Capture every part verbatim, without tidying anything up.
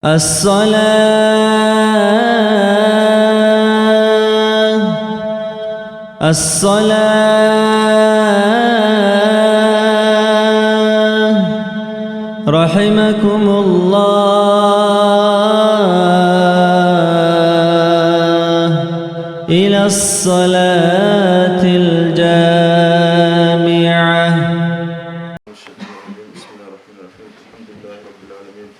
الصلاة، الصلاة، رحمكم الله، إلى الصلاة الجامعة. بسم الله الرحمن الرحيم. الحمد لله رب العالمين.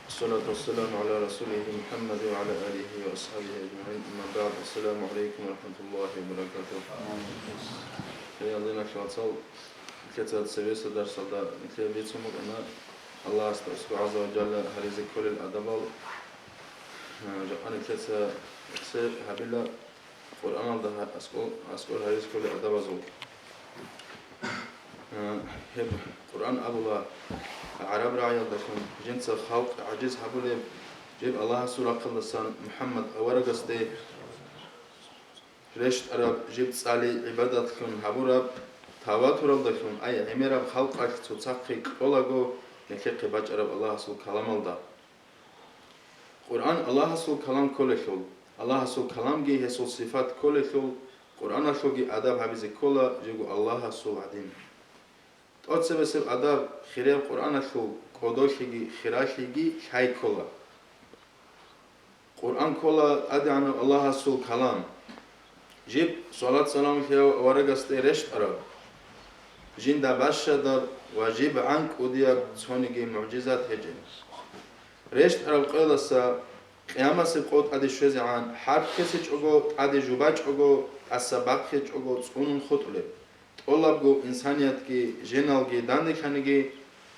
والصلاة والسلام على رسوله محمد وعلى آله وأصحابه أجمعين. أما بعد. السلام عليكم ورحمة الله وبركاته. Гьей, Аллагьасул вацал, нилъеца цебесеб дарсалда нилъее бицун букӀана Аллагьасда, Аллагь гӀазза ва жалла, гьаризе кколел адабал. Жакъа нилъеца цебе гьабила Къуръаналда гьа-, аскӀо-, аскӀор гьаризе кколел адабазул. Гьеб Къуръан абула гӀараб рагӀиялдалъун, жинца халкъ гӀажиз гьабулеб, жиб Аллагьасул рахъалдасан МухӀаммад аварагасде рещтӀараб, жиб цӀали гӀибадатлъун гьабураб, таватуралдалъун, ай гӀемераб халкъалъ цоцахъе кьолаго, нилъехъе бачӀараб Аллагьасул каламалда. Къуръан Аллагьасул калам кколелъул, Аллагьасул каламги гьесул сифат кколелъул, Къуръаналъулги адаб гьабизе ккола жего Аллагьасул гӀадин. ТӀоцебесеб адаб хирияв Къуръаналъул кӀодолъиги хиралъиги лъай ккола. Къуръан ккола ТӀадегӀанав Аллагьасул калам. Жиб салат-салам лъеяв аварагасде рещтӀараб, жинда бащадаб ва жибгӀан кӀудияб цониги мугӀжизат гьечӀеб. РещтӀараб къоялдаса къиямасеб къо тӀаде щвезегӀан, хӀарп ккесечӀого тӀаде жубачӀого, тӀаса бахъичӀого цӀунун хутӀулеб. ТӀолабго инсаниятги, женалги данделъаниги,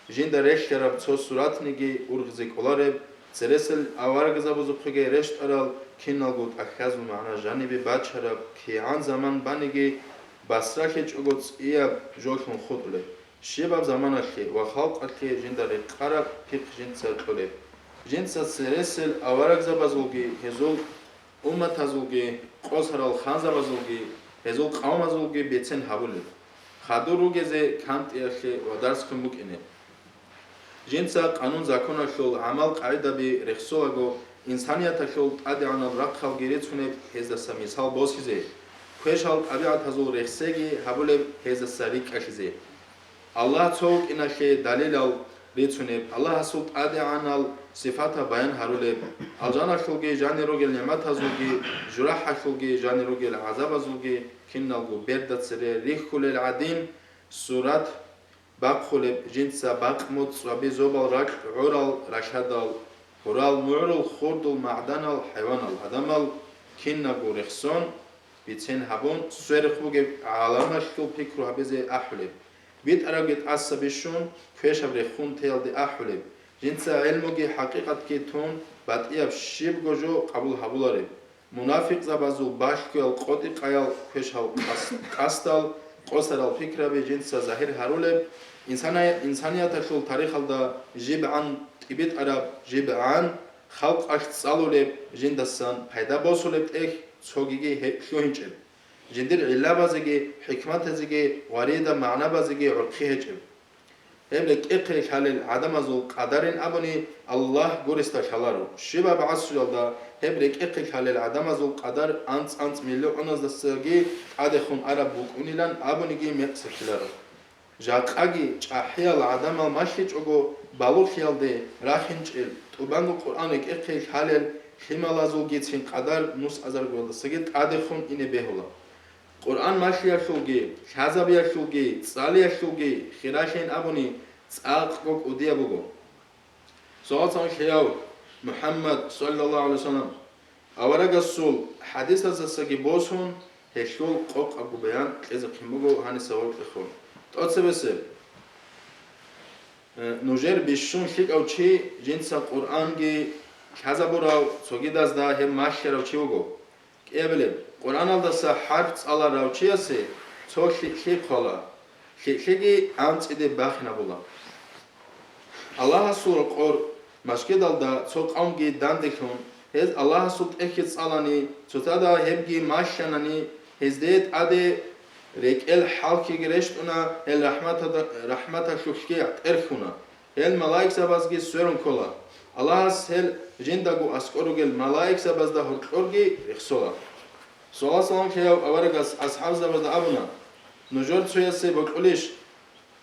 жинда релълъараб цо суратниги ургъизе кӀолареб, цересел аварагзабазухъеги рещтӀарал киналго тӀахьазул магӀна жанибе бачараб кигӀан заман баниги, басралъичӀого цӀияб жолъун хутӀулеб, щибаб заманалъе ва халкъалъе жинда рекъараб пихъ жинца кьолеб. Жинца цересел аварагзабазулги гьезул умматазулги, къосарал ханзабазулги, гьезул къавмазулги бецен гьабулеб, хадур ругезе кантӀиялъе ва дарс ккун букӀине. Жинца къанун-законалъул, гӀамал-къагӀидаби рехсолаго, инсанияталъул тӀадегӀанаб рахъалги рицунеб гьездаса мисал босизе, квешал тӀабигӀатазул рехсеги гьабулеб гьездаса рикӀкӀалъизе. Аллагь цо вукӀиналъе далилал рицунеб, Аллагьасул тӀадегӀанал сифатаб баян гьарулеб, алжаналъулги жанир ругел нигӀматазулги, жужахӀалъулги жанир ругел гӀазабазулги киналго берда цере рихьулел гӀадин, сурат бахъулеб, жинца бакъ-моцӀ, цӀваби-зобал, ракь-гӀурал, ралъадал, гьурал-мугӀрул, хурдул, магӀданал, хӀайванал, гӀадамал кинаго рехсон, бицен гьабун, сверухъ бугеб гӀаламалъул пикру гьабизе ахӀулеб, битӀарабги тӀаса бищун, квешаб рехун теялде ахӀулеб, жинца гӀелмуги хӀакъикъатги тун, батӀияб щибго жо къабул гьабулареб, мунафикъзабазул балъгоял къотӀи-къаял квешал къас-, къасдал къосарал пикраби жинца загьир гьарулеб, инсана-, инсанияталъул тарихалда жибгӀан тӀибитӀараб, жибгӀан халкъалъ цӀалулеб, жиндасан пайда босулеб тӀехь цогиги гьеб лъугьинчӀеб, жиндир гӀиллабазеги, хӀикматазеги, гъварида магӀнабазеги гӀурхъи гьечӀеб. Гьеб рекӀехъе лъалел гӀадамазул къадарин абуни, Аллагь гуресда лъаларо. Щибаб гӀасруялда гьеб рекӀехъе лъалел гӀадамазул къадар анцӀ-анцӀ миллионаздасаги тӀадехун араб букӀунилан абуниги мекъсахъиларо. Жакъаги чӀахӀиял гӀадамал малъичӀого балугълъиялде рахинчӀел, тӀубанго Къуръан рекӀехъе лъалел лъималазулгицин къадар нусазаргоялдасаги тӀадехун ине бегьула. Къуръан малъиялъулги, лъазабиялъулги, цӀалиялъулги хиралъин абуни, цӀакъго кӀудияб буго. Салат-салам лъеяв МухӀаммад, саллаллагьу гӀалайгьи вассалам, аварагасул хӀадисаздасаги босун, гьелъул къокъабго баян кьезехъин буго гьаниса вокьихъо. ТӀоцебесеб, э, нужер бищун лъикӀав чи жинца Къуръанги лъазабурав, цогидазда гьеб малъарав чи вуго. КӀиабилеб, Къуръаналдаса хӀарп цӀаларав чиясе цо лъикӀлъи хъвала, лъикӀлъиги анцӀиде бахинабула. Аллагьасул рокъор машгидалда цо къавмги данделъун, гьез Аллагьасул тӀехьги цӀалани, цоцазда гьебги малъанани, гьезде тӀаде рекӀел хӀалхьиги рещтӀуна, гьел рахӀматада-, рахӀматалъулъги тӀерхьуна. Гьел малаикзабазги сверун ккола. Аллагьас гьел жиндаго аскӀор ругел малаикзабазда гьоркьорги рехсола. Саллаллагьу гӀалайгьи ва саллам лъеяв аварагас асхӀабзабазда абуна: «Нужер цоясе бокьулищ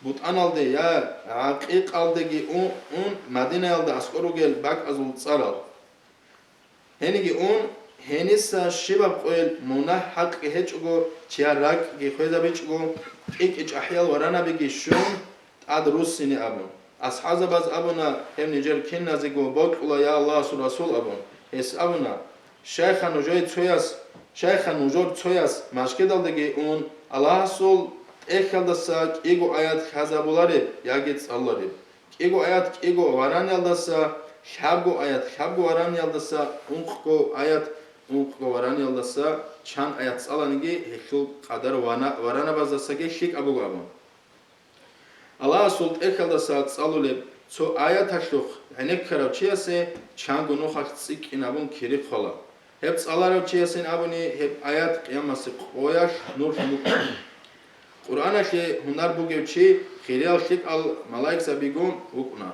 бутӀаналде я гӀакъикъалдеги ун, ун Мадинаялда аскӀор ругел бакӀазул цӀарал? Гьениги ун, гьениса щибаб къойил мунагь-хӀакъги гьечӀого, чияр ракӀги хвезабичӀого, кӀи-кӀи чӀахӀиял варанабиги щун, тӀад руссине», – абун. АсхӀабзабаз абуна гьеб нижер киназего бокьула, я Аллагьасул Расул, абун. Гьес абуна: «Щайха нужее цояс, щайха нужер цояс машгидалдеги ун, Аллагьасул тӀехьалдаса кӀиго аят лъазабулареб яги цӀалулареб? КӀиго аят кӀиго вараниялдаса, лъабго аят лъабго вараниялдаса, ункъго аят ункъго вараниялдаса, чан аят цӀаланиги гьелъул къадар вана-, варанабаздасаги лъикӀаб буго», – абун. Аллагьасул тӀехьалдаса цӀалулеб цо аяталъухъ гӀенеккарав чиясе чанго нухалъ цӀикӀкӀин абун кири хъвала. Гьеб цӀаларав чиясин абуни, гьеб аят къиямасе къоялъ нурлъун букӀуна. Къуръаналъе гьунар бугев чи хириял лъикӀал малаикзабигун вукӀуна.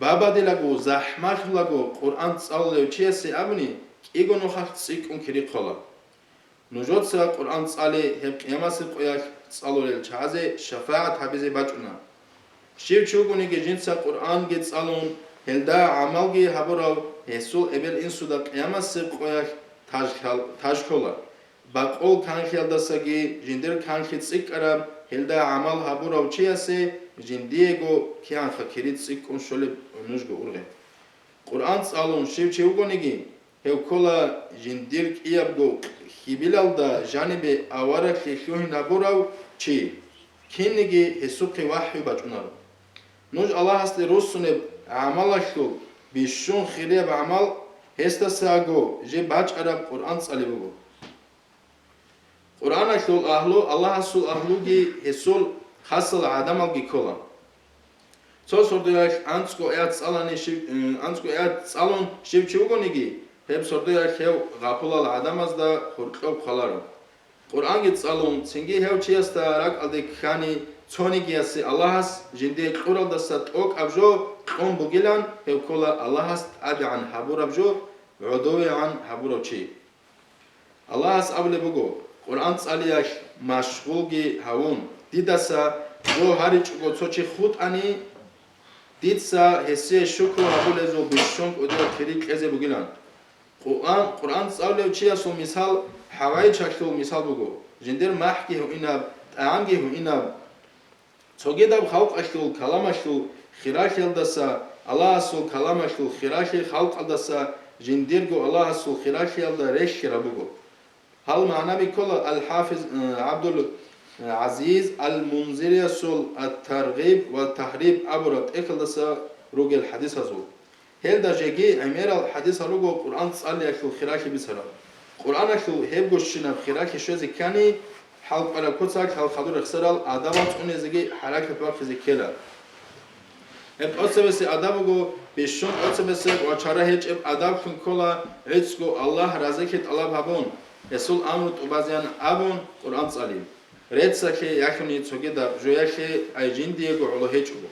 Бабадилаго, захӀмалъулаго Къуръан цӀалулев чиясе абуни, кӀиго нухалъ цӀикӀкӀун кири хъвала. Нужеца Къуръан цӀали гьеб къиямасеб къоялъ цӀалулел чагӀазе шафагӀат гьабизе бачӀуна. Щив чи вугониги жинца Къуръанги цӀалун, гьелда гӀамалги гьабурав, гьесул эбел-инсуда къиямасеб къоялъ таж лъал-, таж лъола. Бакъул канлъиялдасаги жиндир канлъи цӀикӀкӀараб, гьелда гӀамал гьабурав чиясе жиндиего кигӀанха кири цӀикӀкӀун щолеб нужго ургъел. Къуръан цӀалун щив чи вугониги, гьев ккола жиндир кӀиябго хьибилалда жанибе авараглъи лъугьин гьабурав чи, кинниги гьесухъе вахӀю бачӀунаро. Нуж Аллагьасде руссунеб гӀамалалъул бищун хирияб гӀамал гьесдасаго жиб бачӀараб Къуръан цӀали буго. Къуръаналъул агьлу Аллагьасул агьлуги гьесул хасал гӀадамалги ккола. Цо сордоялъ анцӀго аят цӀалани щив-, м, анцӀго аят цӀалун щив чи вугониги, гьеб сордоялъ гьев гъапулал гӀадамазда гьоркьоб хъваларо. Къуръанги цӀалун, цинги гьев чиясда ракӀалде ккани, цонигиясе Аллагьас жиндие кьуралдаса тӀокӀаб жо кьун бугилан, гьев ккола Аллагьас тӀадегӀан гьабураб жо гӀодовегӀан гьабурав чи. Аллагьас абулеб буго: «Къуръан цӀалиялъ машгъулги гьавун, дидаса жо гьаричӀого цо чи хутӀани, дица гьесие шукру гьабулезул бищун кӀудияб кири кьезе бугилан». Къуръан, Къуръан цӀалулев чиясул мисал хӀаваичалъул мисал буго, жиндир махӀги гьуинаб, тӀагӀамги гьуинаб. Цогидаб халкъалъул каламалъул хиралъиялдаса, Аллагьасул каламалъул хиралъи халкъалдаса жиндирго Аллагьасул хиралъиялда релълъараб буго. Гьал магӀнаби ккола Ал-ХӀафиз, э, ГӀабдул, э, ГӀазиз Ал-Мунзириясул Ат-Таргъиб ва Тахриб абураб тӀехьалдаса ругел хӀадисазул. Гьелда жеги гӀемерал хӀадисал руго Къуръан цӀалиялъул хиралъи бицарал. Къуръаналъул гьебгощинаб хиралъи щвезе ккани, хӀалкӀвараб куцалъ гьал хадур рехсарал адабал цӀунезеги хӀаракат бахъизе ккела. Гьеб тӀоцебесеб адаб буго, бищун тӀоцебесеб ва чара гьечӀеб адаблъун ккола, гӀицӀго Аллагь разилъи тӀалаб гьабун, гьесул амру тӀубазеян абун Къуръан цӀали. Реццалъе ялъуни цогидаб жоялъе ай жиндиего гӀоло гьечӀого.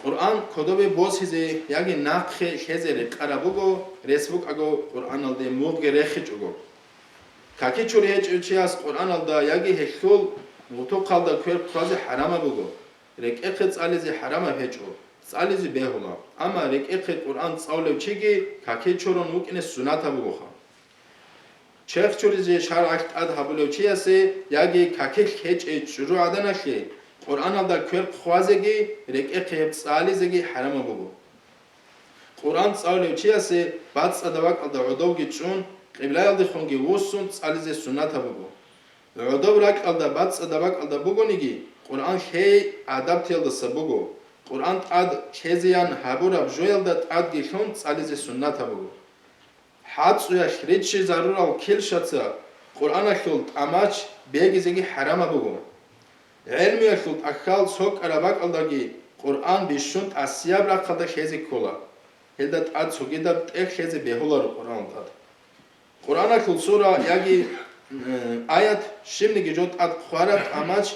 Къуръан кодобе босизе яги нахъе лъезе рекъараб буго, рес букӀаго Къуръаналде мугъги рехичӀого. Какичури гьечӀев чияс Къуръаналда яги гьелъул гъутухъалда квер хъвазе хӀарамаб буго. РекӀехъе цӀализе хӀарамаб гьечӀо, цӀализе бегьула, амма рекӀехъе Къуръан цӀалулев чиги какил чорун вукӀине сунатаб бугоха. Черх чуризе шаргӀалъ тӀад гьабулев чиясе яги какилъ гьечӀей чӀужугӀаданалъе Къуръаналда квер хъвазеги, рекӀехъе гьеб цӀализеги хӀарамаб буго. Къуръан цӀалулев чиясе бацӀцӀадаб бакӀалда гӀодовги чӀун, къиблаялдехунги вуссун цӀализе суннатаб буго. ГӀодоб ракьалда бацӀцӀадаб бакӀалда бугониги, Къуръан лъей гӀадабтиялдаса буго, Къуръан тӀад лъезеян гьабураб жоялда тӀадги лъун цӀализе суннатаб буго. ХӀацӀуялъ риччазарурал килщаца Къуръаналъул тӀамач бегизеги хӀарамаб буго. ГӀелмуялъул тӀахьал сокӀараб бакӀалдаги Къуръан бищун тӀасияб рахъалда лъезе ккола. Гьелда тӀад цогидаб тӀехь лъезе бегьуларо Къуръаналда тӀад. Къуръаналъул сура яги, э, аят щибниги жо тӀад хъвараб тӀамач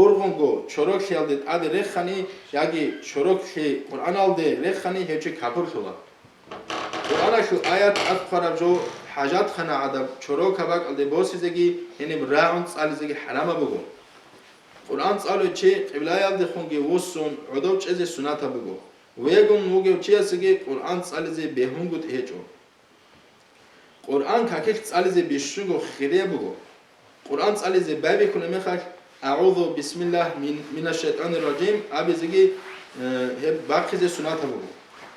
Ургъунго чороклъиялде тӀаде рехани яги чороклъи Къуръаналде рехани гьев чи капурлъула. Къуръаналъул аят тӀад хъвараб жо хӀажатхана гӀадаб чорокаб бакӀалде босизеги гьениб рагӀун цӀализеги хӀарамаб буго. Къуръан цӀалев чи къиблаялдехунги вуссун гӀодов чӀезе сунатаб буго. Вегун вугев чиясеги Къуръан цӀализе бегьунгутӀи гьечӀо. Къуръан какилъ цӀализе бищунго хирияб буго. Къуръан цӀализе байбихьулеб мехалъ, «АгӀузу бисмиллагь мин, минаш шайтӀанир ражим» абизеги, э, гьеб бахъизе сунатаб буго.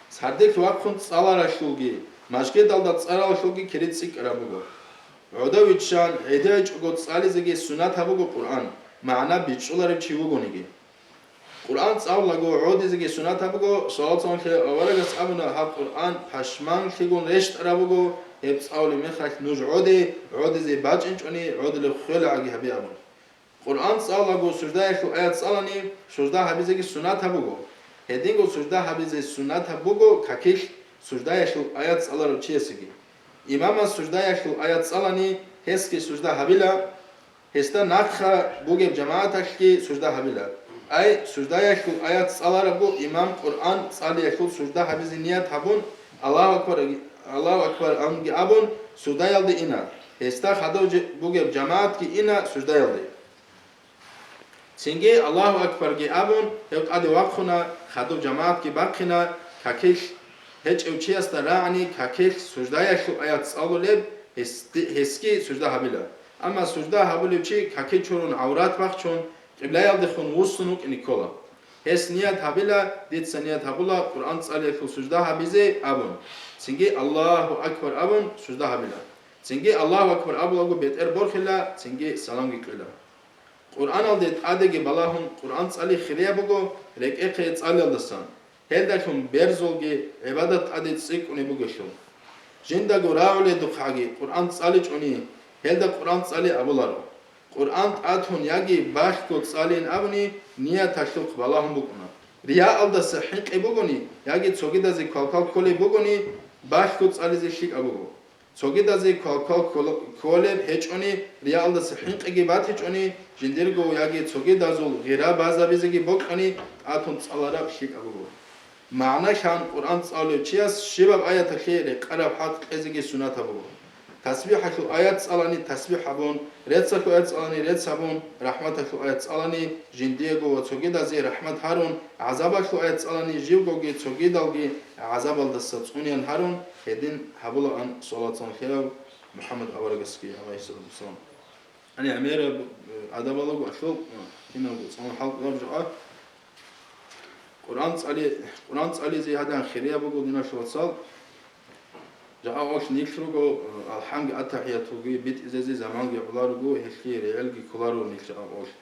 Сардилъ вахъун цӀаларалъулги, мажгидалда цӀаралъулги кири цӀикӀкӀараб буго. ГӀодов виччан, гӀедегӀичӀого цӀализеги сунатаб буго Къуръан, магӀна бичӀчӀуларев чи вугониги. Къуръан цӀалулаго гӀодизеги сунатаб буго, саллаллагьу гӀалайгьи аварагас абуна, гьаб Къуръан пашманлъигун рещтӀараб буго, гьеб цӀалулеб мехалъ нуж гӀоде, гӀодизе бачӀинчӀони гӀодулеб хвелгӀаги гьабе абун. Къуръан цӀалулаго суждаялъул аят цӀалани, сужда гьабизеги сунатаб буго. Гьединго сужда гьабизе сунатаб буго какилъ суждаялъул аят цӀаларав чиясеги. Имамас суждаялъул аят цӀалани, гьесги сужда гьабила, гьесда нахъа бугеб жамагӀаталъги сужда гьабила. Ай, суждаялъул аят цӀаларабго имам Къуръан цӀалиялъул сужда гьабизе ният гьабун, «Аллагьу акбар, Аллагьу акбар» анги абун, суждаялде ина. Гьесда хадув же-, бугеб жамагӀатги ина суждаялде. Цинги «Аллагьу акбарги» абун, гьев тӀаде вахъуна, хадув жамагӀатги бахъина, какилъ гьечӀев чиясда рагӀани, какилъ суждаялъул аят цӀалулеб, гьес-, гьесги сужда гьабила. Амма сужда гьабулев чи каки чурун, гӀаврат бахчун, къиблаялдехун вуссун вукӀине ккола. Гьес ният гьабила, дица ният гьабула Къуръан цӀалиялъул сужда гьабизе абун, цинги «Аллагьу акбар» абун сужда гьабила. Цинги «Аллагьу акбар» абулаго бетӀер борхила, цинги саламги кьела. Къуръаналде тӀадеги балагьун, Къуръан цӀали хирияб буго рекӀехъе цӀалиялдасан, гьелдалъун берзулги гӀибадат тӀаде цӀикӀкӀунеб бугелъул. Жиндаго рагӀуледухъаги Къуръан цӀаличӀони, гьелда Къуръан цӀали абуларо. Къуръан тӀатун яги балъго цӀалин абуни нияталъухъ балагьун букӀуна. Рияалдаса хӀинкъи бугони яги цогидазе квалквал кколеб бугони, балъго цӀализе лъикӀаб буго. Цогидазе квалквал ккол-, кколеб гьечӀони, рияалдаса хӀинкъиги батичӀони, жиндирго яги цогидазул гъира базабизеги бокьани, тӀатун цӀалараб лъикӀаб буго. МагӀна лъан Къуръан цӀалулев чияс щибаб аяталъе рекъараб хӀакъ кьезеги сунатаб буго. ТасбихӀалъул аят цӀалани тасбихӀ гьабун, реццалъул аят цӀалани рецц гьабун, рахӀматалъул аят цӀалани жиндиего ва цогидазе рахӀмат гьарун, гӀазабалъул аят цӀалани живгоги цогидалги гӀазабалдаса цӀунеян гьарун, гьедин гьабулаан саллаллагьу гӀалайгьи ва саллам МухӀаммад аварагасги, гӀалайгьиссалату вассалам. Гьаниб гӀемераб, э, адабалаго алъул, э, киналго цӀалун хӀалкӀолаб жо а. Къуръан цӀали-, Къуръан цӀализе гьадан хирияб буго, диналъул вацал. Жакъа къоялъ нилъ руго, э, алхӀамги, аттахӀиятулги битӀизезе заманги гӀоларуго, гьелъие регӀелги кколаро нилъ жакъа къоялъ.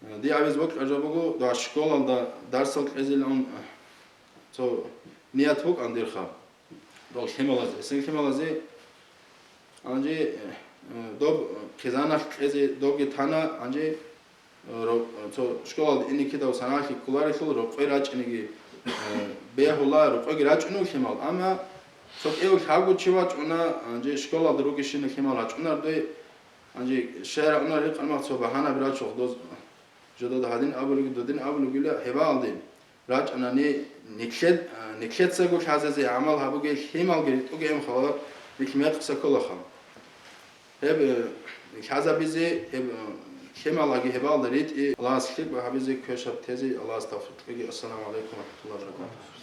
Э, дие абизе бокьараб жо буго, дагьа школалда дарсал кьезилан, э, цо ният букӀан дирха. Дол лъималазе, эсен лъималазе, гьанже, э, доб хъизаналъ кьезе добги тана, гьанже, э, ро-, цо школалда ине кидав саналъи кколарелъул рокъой рачӀинеги, э, бегьула, рокъойги рачӀунев лъимал. Амма цо кӀиявулъ гьавго чи вачӀуна, гьанже школалда ругищина лъимал рачӀунардой, гьанже щай рагӀунар гьикъан мах цо багьанаби рачӀух доз, жодада гьадин абулеги, додин абулегила гьебаалде. РачӀанани нилъе-, а, нилъецаго лъазазе гӀамал гьабуге, лъималги ритӀуге ин хала, нилъ мекъса кколаха. Гьеб, э, лъазабизе, гьеб, э, лъималаги гьебалда ритӀи, Аллагьас лъикӀ гьабизе, квешаб тезе, Аллагьас тавфикъ кьеги. Ассаламу гӀалайкум ва рахӀматуллагьи ва баракатугьу.